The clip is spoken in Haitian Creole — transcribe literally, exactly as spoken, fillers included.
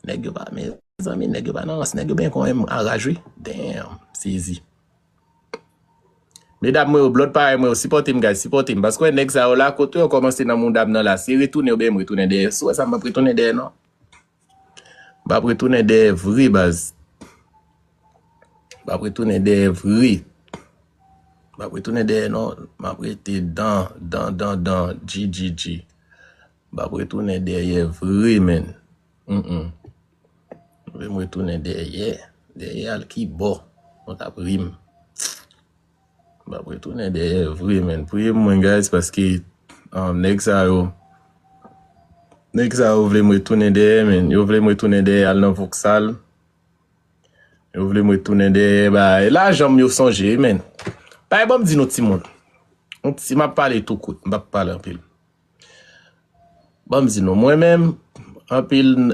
Nèg yo pa, mezanmi, nèg yo pa nan rans. Nèg yo byen konn anraj, wi. Damn, sezi. Medam mwen yo, blòd parèy mwen yo, sipòte m, guys, sipòte m. Paske nèg sa yo la, kote yo kòmanse nan mouda m nan la, se retounen oubyen m retounen dèyè. Si w wè sa, m p ap retounen dèyè, non. M p ap retounen dèyè vre, baz. M p ap retounen dèyè vre. M p ap retounen dèyè, non. M ap rete dan, dan, dan, dan, G G G. M p ap retounen dèyè vre, menn. Mm-mm. Vle m retounen dèyè. Dèyè al ki bò? Mwen t ap ri m. M p ap retounen dèyè vre, menn. Priye pou mwen, guys, paske um, nèg sa yo, nèg sa yo vle m retounen dèyè, menn. Yo vle m retounen dèyè al nan Vauxhall. Yo vle m retounen dèyè, ba, lajan m yo sonje, menn. Bay, ban m di nou, timoun. Yon ti, m ap pale tou kout, m p ap pale anpil. Ban m di nou, mwen menm, anpil,